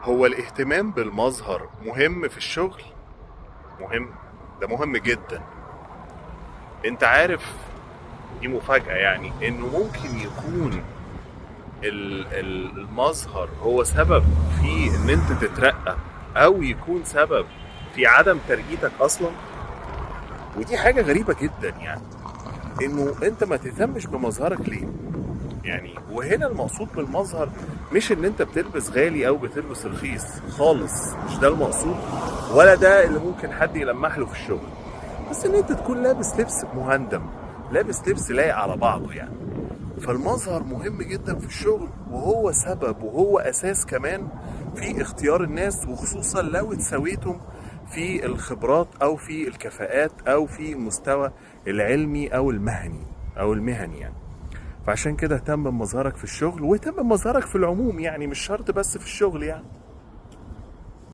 هو الاهتمام بالمظهر مهم في الشغل؟ مهم، ده مهم جدا. انت عارف دي مفاجأة، يعني انه ممكن يكون المظهر هو سبب في ان انت تترقى، او يكون سبب في عدم ترقيتك اصلا. ودي حاجة غريبة جدا، يعني انه انت ما تهتمش بمظهرك ليه؟ يعني وهنا المقصود بالمظهر مش ان انت بتلبس غالي او بتلبس رخيص خالص، مش ده المقصود ولا ده اللي ممكن حد يلمح له في الشغل، بس ان انت تكون لابس لبس مهندم، لابس لبس لايق على بعضه يعني. فالمظهر مهم جدا في الشغل، وهو سبب وهو اساس كمان في اختيار الناس، وخصوصا لو اتساويتم في الخبرات او في الكفاءات او في المستوى العلمي او المهني يعني. فعشان كده اهتم بمظهرك في الشغل، واهتم بمظهرك في العموم، يعني مش شرط بس في الشغل يعني.